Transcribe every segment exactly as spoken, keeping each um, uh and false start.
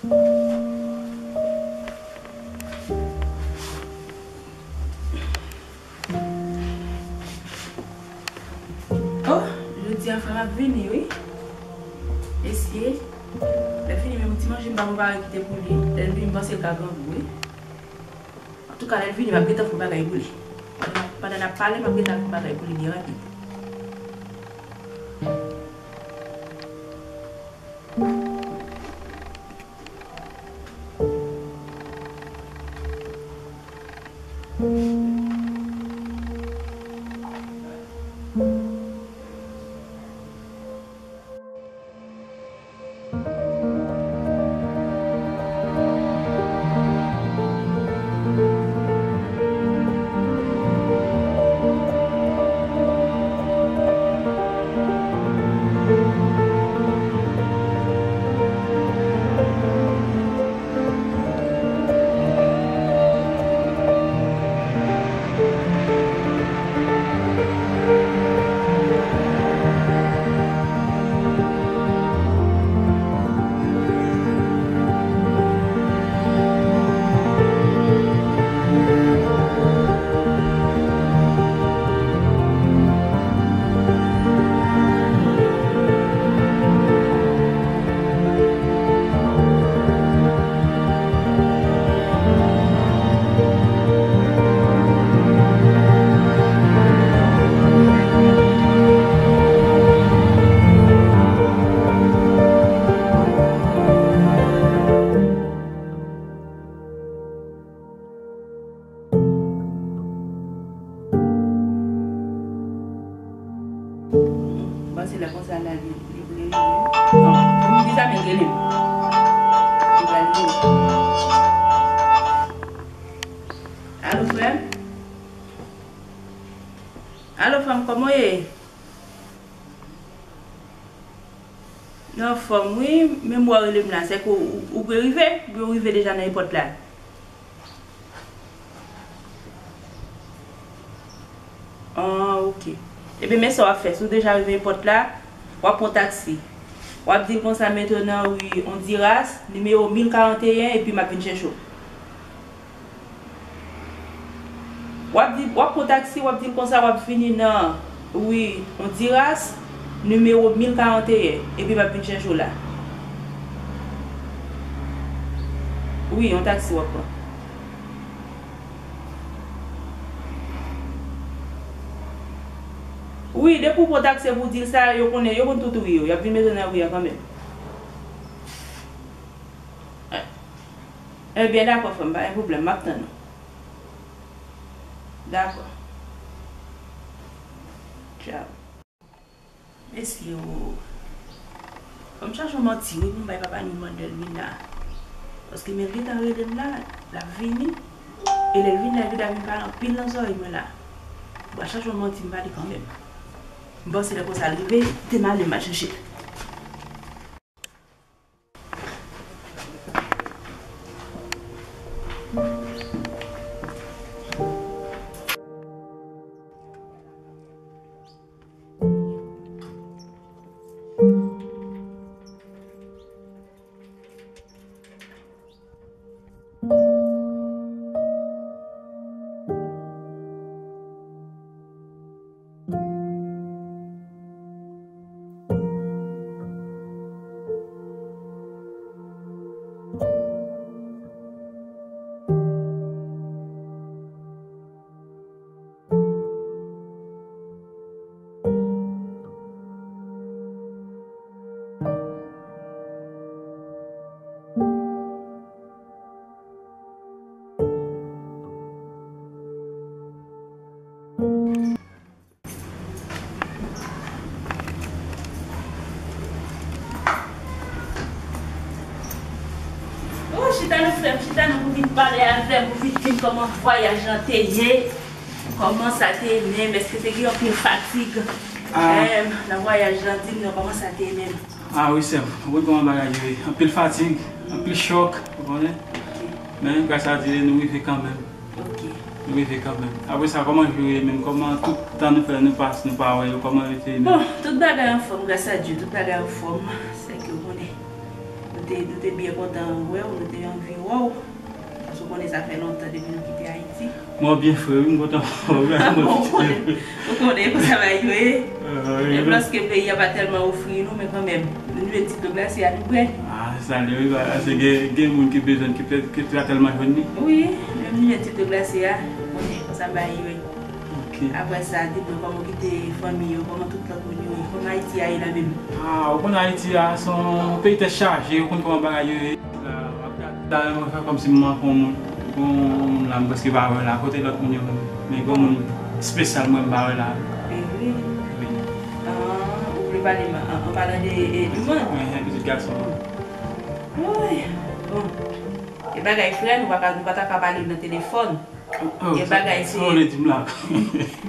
Oh, jodi a frè m ap vini, wi. Mesye, lè l vini, menm ti manje m pa prepare kite pou li. Lè l vini, m panse l ka grangou, wi. Antouka, lè l vini, m ap gentan fè yon bagay pou li. Pandan n ap, pandan n ap pale, m ap gentan fè yon bagay pou li byen rapid. Bon, se lè konsa la li, li vle rive. Bon, pou m di sa, men rele m. Li pral rive. Alo, frè m? Alo, frè m, kòman w ye? Nan fòm, wi, men m wè w rele m la, sèke w, ou, ou pre rive, oubyen w rive deja nan epòt la? Ah, ok. Ebyen, men sa w ap fè. Si w deja rive epòt la, w ap pran taksi. W ap di l konsa, m mete w nan ri Honduras, nimewo mil karanteyen, epi m ap vin chèche w. W ap di, w ap pran taksi, w ap di l konsa, w ap vini nan ri Honduras, nimewo mil karanteyen, epi m ap vin chèche w la. Wi, yon taksi w ap pran. Wi, depi w pran taksi epi w di l sa, yo konnen, yo konn tout ri yo. Y ap vin mete w nan ri a kanmenm. Ebyen, dakò, frè m, pa gen pwoblèm, m ap tann ou. Dakò. Tchaw. Mesye o. Fò m chache yon manti, wi, pou m bay papa nou mande l vin la. Paske men l gentan rele m la, l ap vini. E lè l vin la, li ta vin pale anpil nan zòrèy mwen la. M pral chache yon manti, m pale kanmenm. M panse lè konsa l rive, te m ale m al chache l. Oh, chita non, frè m, chita non, pou vin pale avè m, pou vin di m kòman vwayaj lan te ye, kòman sa te ye menm, èske te gen anpil fatig, ah, em, nan vwayaj lan, di m non, kòman sa te ye menm? Ah wi, sè m, ou konn kòman bagay yo ye, anpil fatig, anpil chòk, ou konnen. Ok. Men, gras a Dye, nou rive kanmenm. Ok. Nou rive kanmenm. Apre sa, kòman jou yo ye menm? Kòman tout tan nou fè, nou pa, nou pa wè yo? Kòman yo te ye menm? Bon, tout bagay anfòm, gras a Dye, tout bagay anfòm. Sèke ou konnen, nou Te, nou te byen kontan wè w, nou te anvi wè w. Paske w konnen sa fè lontan depi nou kite Ayiti. Mwen byen fre wi, m kontan wè w. Ou konnen, ou konnen konsa bagay yo ye. Men lòske peyi a pa tèlman ofri nou, men kanmenm, nou jwenn ti do glase a, nou bwè. Ah, se sa l ye wi, paske gen, gen moun ki bezwen, ki pè, ki pa tèlman jwenn li. Wi, menm nou jwenn ti do glase a, ou konnen konsa bagay yo ye. Ok. Apre sa, di mwen kòman w kite fanmi yo, kòman tout lòt moun yo ye, kòman Ayiti a ye la menm? Ah, ou konn Ayiti a, se yon peyi tèt chaje, ou konn kòman bagay yo ye. La, m ap gade la, mwen fè kòmsi m manke yon moun. Gon moun la, m prèske pa wè la. Kote lòt moun yo menm? Men gon moun espesyal mwen m pa wè la. E vre? Wi. Ah, ou vle pale m an, an palan de, e, Iman? Wi, pitit gason. Woy, bon. E bagay frè, nou pa ka, nou pa ta ka pale nan telefòn. Oh, gen bagay se, oh,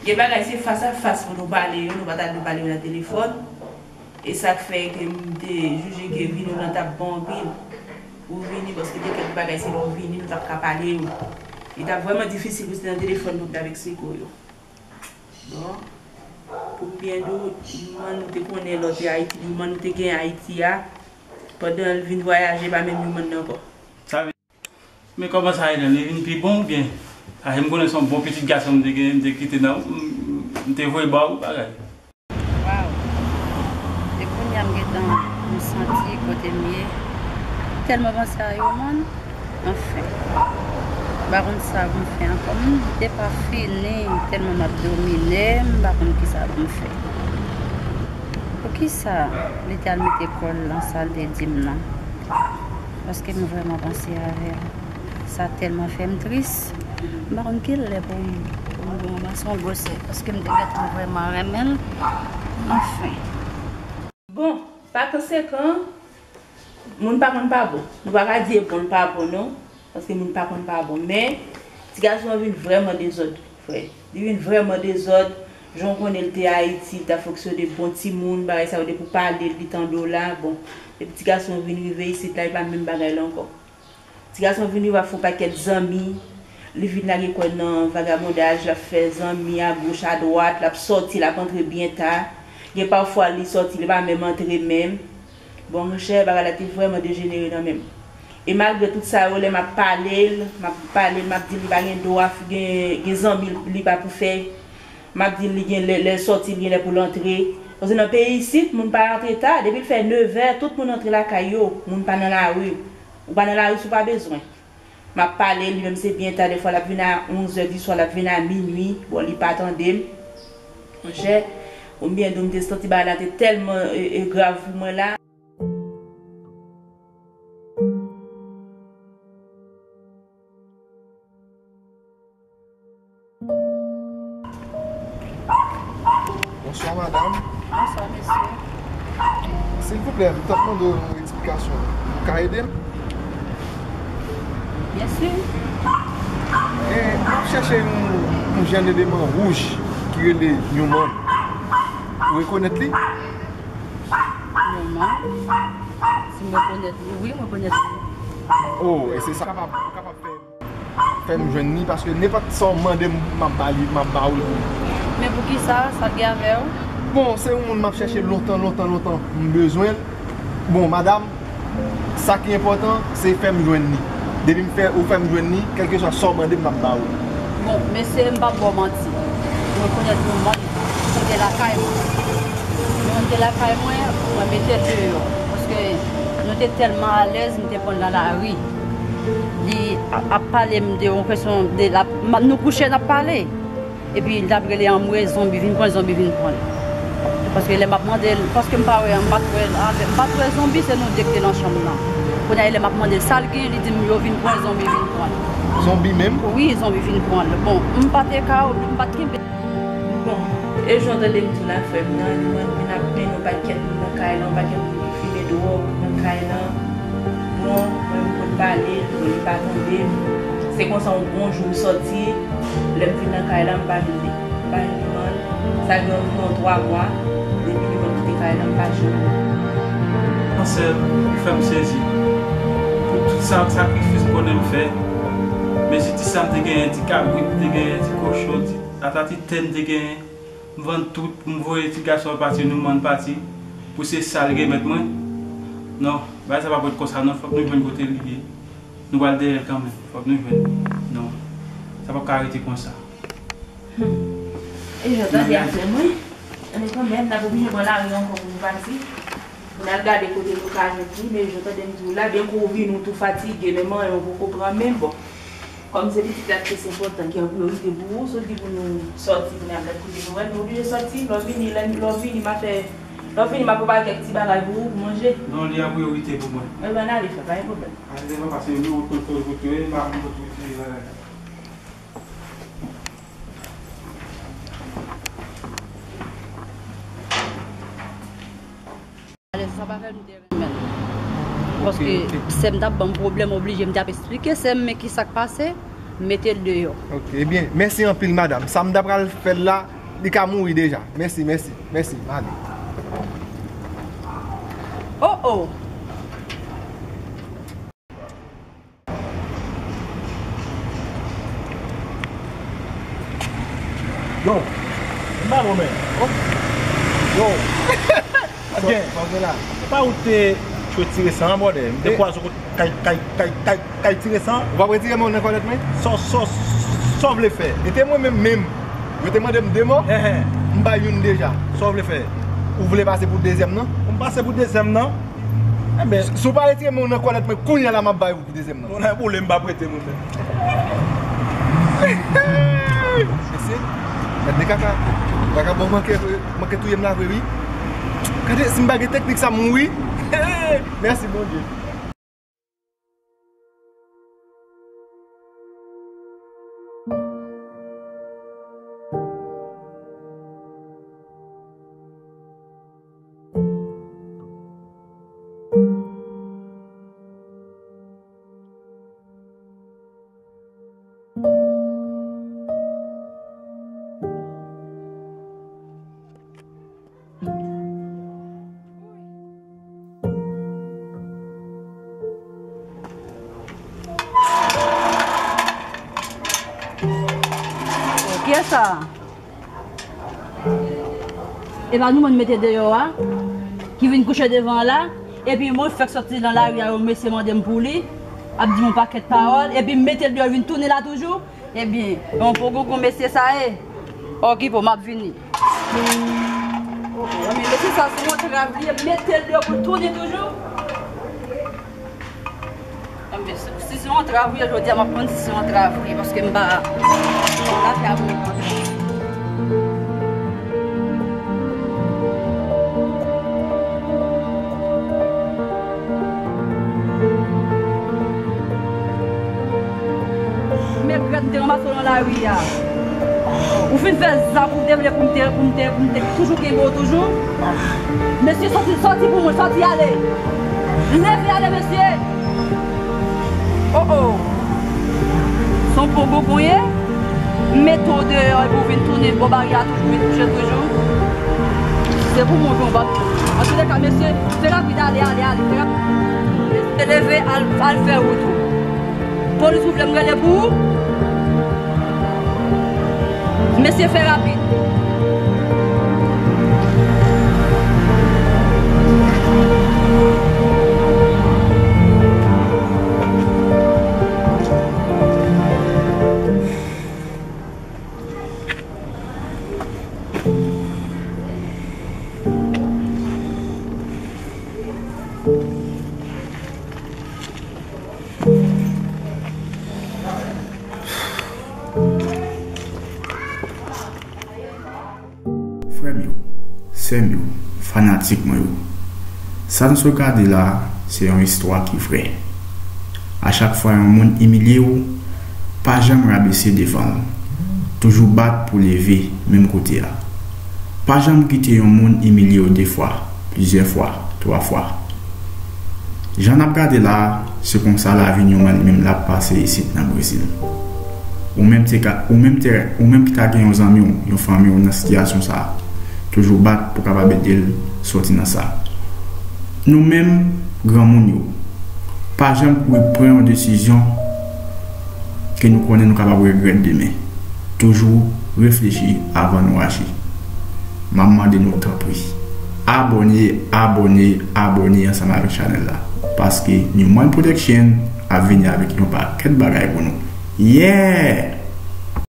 gen bagay se fas a fas pou nou pale yo, nou pa ta dwe pale yo nan telefòn. E sa k fè ke m te jije ke vini w lan t ap bon anpil. Ou vini paske te kèk bagay se lè w vini nou t ap ka pale yo. Li t ap vrèman difisil pou se nan telefòn pou m t ap eksplike w yo. Bon, pou m byen di w, Iman nou te konnen lè w te Ayiti, Iman nou te gen Ayiti a, pandan l vin vwayaje pa menm Iman nan ankò. Sa vle Men kòman sa ye, li vin pi bon oubyen? Paske m konnen se yon bon pitit gason m te gen, m te kite nan, m, m te voye ba w bagay. Waw. E kounye a m gentan, m santi kote m ye. Tèlman panse a yo, man. Anfen. M pa konn sa pou m fè ankò. M te pa fini, tèlman m ap domine, m pa konn kisa pou m fè. Poukisa li t al mete kò l nan sa l te di m nan? Paske m vrèman panse avè l. Sa tèlman fè m tris. M pa konn ki lè pou m, pou m ranmase yon gwosè. Paske m te gentan vrèman renmen l. Anfen. Bon, pa konsekan, moun pa konn pa bon. Nou pa ka di e bon l pa bon, non. Paske moun pa konn pa bon. Men, ti gason an vin vrèman dezòd, frè. Li vin vrèman dezòd. Jan w konnen l te Ayiti, li t ap fonksyone bon timoun, bagay sa yo depi w pale l, li tande w la. Bon, depi ti gason an vin rive isit la, li pa menm bagay la ankò. Ti gason an vin rive ap fè yon pakèt zanmi. Li vin lage kò l nan vagabondaj, l ap fè zanmi agoch, adwat, l ap sòti, l ap antre byen ta. Gen pafwa li sòti, li pa menm antre menm. Bon, monchè, bagay la te vrèman dejenere nan men m. E malgre tout sa yo, lè m ap pale l, m ap pale l, m ap di l li pa gen dwa gen, gen zanmi li pa pou fè. M ap di l li gen lè, lè l sòti, li gen lè pou l antre. Paske nan peyi isit, moun pa antre ta, depi l fè nevè, tout moun antre lakay yo, moun pa nan lari. Ou pa nan lari si w pa bezwen. M ap pale, li menm se byen ta, dèfwa l ap vin a onz è di swa, l ap vin a minui. Bon, li pa tande m. Monchè, konbyen dou m te santi bagay la te tèlman, e, e, grav pou mwen la. Bonswa, madanm. Bonswa, mesye. Silvouplè, m t ap mande w yon esplikasyon. Ou ka ede m? Byen si. E, m ap chèche yon, yon jèn eleman wouj ki rele Newman. Ou rekonèt li? Newman? Si m rekonèt li, wi, m rekonèt li. Oh, e se sa. Ou kapab, ou kapab fè fè m jwenn li, paske nenpòt sa w mande m, m ap ba li, m ap ba w l pou li. Men poukisa? Sa l gen avè w? Bon, se yon moun m ap chèche lontan, lontan, lontan. M bezwen l. Bon, madanm, sa ki enpòtan, se fè m jwenn li. Depi m fè, ou fè m jwenn li, kèlkeswa sa w mande m, m ap ba w l. Bon, mesye, m p ap ba w manti. Mwen rekonèt yon moun ki te lakay mwen. Yon moun te lakay mwen, mwen mete l deyò. Paske nou te tèlman alèz, m te pran l nan lari. Li a-, ap pale m de yon kesyon de l ap, m ap, nou kouche, n ap pale. Epi l t ap rele anmwe zonbi, vin pran l, zonbi vin pran l. Paske lè m ap mande l, paske m pa wè, m pa t wè l avè, m pa t wè zonbi, se nou de ki te nan chanm nan. Kounye a, lè m ap mande l sa l gen, li di m yo vin pran l, zonbi vin pran l. Zonbi menm? Wi, zonbi vin pran l. Bon, m pa te ka, m pa t kenbe. Bon, e jan w tande m di w la, frè m nan, li vin ap mennen yon pakèt moun nan kay lan, yon pakèt moun ki fimen dwòg nan kay lan. Bon, mwen menm pou l pale, bon, li pa tande m. Se konsa yon bon jou m sòti, lè m vin nan kay lan, m pa jwenn li. M pa jwenn li, man. Sa gen anviwon twa mwa, depi li mwen kite kay lan, m pa jwenn li. Ansèl, ou fè m sezi. Pou tout sa, sakrifis m konnen m fè, men si ti sa m te genyen, ti kabrit m te genyen, ti kochon, ti Ata ti tè m te genyen, m vann tout, m voye ti gason an pati, nou mann pati, pou se sa l remèt mwen. Non, bagay sa p ap ret konsa non, fòk nou jwenn kote li ye. Nou pral dèyè l kanmenm, fòk nou jwenn. Non, sa p ap ka rete konsa. Hmm. E jan tande afè mwen, men kanmenm, n ap oblije pran lari ankò pou nou pati. Pou n al gade kote nou ka jwenn li, men jan tande m di w la, byen ke w vini, w tou fatige, men manyen w poko pran, men bon. Kòm se pitit la ki plis enpòtan, ki an priyorite pou ou, sot di pou nou sòti, pou n al gad kote nou wè, nou oblije sòti, lè w vini, lè, lè w vini, m a fè, lè w vini, m a prepare kèk ti bagay pou ou, pou manje. Non, li an priyorite pou mwen. Ebyen, n ale, frè, pa gen pwoblèm. Ale, papa, se nou, ou konn fè wout yo, e m pa konn kote wout yo ye la. Alèz, sa pa fè m te renmen l. Paske sè m t ap ban m pwoblèm, oblije m t ap eksplike sè m, men ki sa k pase, m mete l deyò. Ok, ebyen, mèsi anpil, madanm. Sa m ta pral fè l la, li ka mouri deja. Mèsi, mèsi, mèsi. M ale. Oh, oh! Yo, m ba non men. Oh. Yo. Sa w gen la? Se pa ou te tchwe ti resan an, brother? M te kwaze w kot kay, kay, kay, kay, kay ti resan an. Ou p ap retire men w nan kòlèt mwen? Sa, sa, sa w vle fè? E te mwen menm menm. Yo te mande m de mò. M bay youn deja. Sa w vle fè? Ou vle pase pou dezyèm nan? Pou m pase pou dezyèm nan? Enben, si w pa retire men w nan kòlèt mwen, kounye a la m ap bay ou pou dezyèm nan. Tonnè boule, m p ap rete, monchè. Mesye, gad de kaka. Vagabon manke, manke touye m la vre, wi. Gade, si m pa gen teknik sa, m mouri. Mèsi, Bondye. Kiyès sa? E pa nou mwen mete deyò a, ki vin kouche devan an la, epi mwen fèk sòti nan lari a, yon mesye mande m pou li, ap di m yon pakèt pawòl, epi m mete l deyò, vin tounen la toujou. Ebyen, yon pogougon mesye sa ye. Okipe w, m ap vini. Oh, oh, men mesye sa se yon antrav li ye, mete l deyò pou l tounen toujou. Ebyen, si, si se yon antrav li ye, jodi a m ap konn si se yon antrav li ye, paske m pa, m pa ka pran antrav. Men grèt m te ranmase w nan lari a. Ou fin fè zak ou te vle pou m te, pou m te, pou m te toujou kenbe w toujou. Mesye, sòti, sòti pou mwen, sòti ale. Leve ale, mesye. Oh, oh. Se yon pogougon ye. M mete w deyò epi w vin tounen bò baryè a toujou, vin kouche toujou. Se pou mwen, wi, w p ap. Antoulèka, mesye, fè rapid, ale, ale, ale, fè rapid. Mesye, leve, al, al fè wout ou. Polis ou vle m rele pou ou? Mesye, fè rapid. Frè m yo, sè m yo, fanatik mwen yo, sa n sot gade la a, se yon istwa ki vrè. A chak fwa yon moun imilye w, pa janm rabese devan l. Toujou bat pou leve menm kote a. Pa janm kite yon moun imilye w de fwa, plizyè fwa, twa fwa. Jan n ap gade la a, se konsa lavi Newman li menm l ap pase isit nan Brezil. Ou menm te ka, ou menm te, ou menm ki ta gen yon zanmi w, yon fanmi w nan sitiyasyon sa a, toujou bat pou kapab ede l sòti nan sa. Nou menm, granmoun yo, pa janm kouri pran yon desizyon ke nou konnen nou kapab regrèt demen. Toujou reflechi avan nou aji. M ap mande nou tanpri, Abòne, abòne, abòne ansanm avèk chanèl la. Paske New Mind Production ap vini avèk yon pakèt bagay pou nou. Yeah!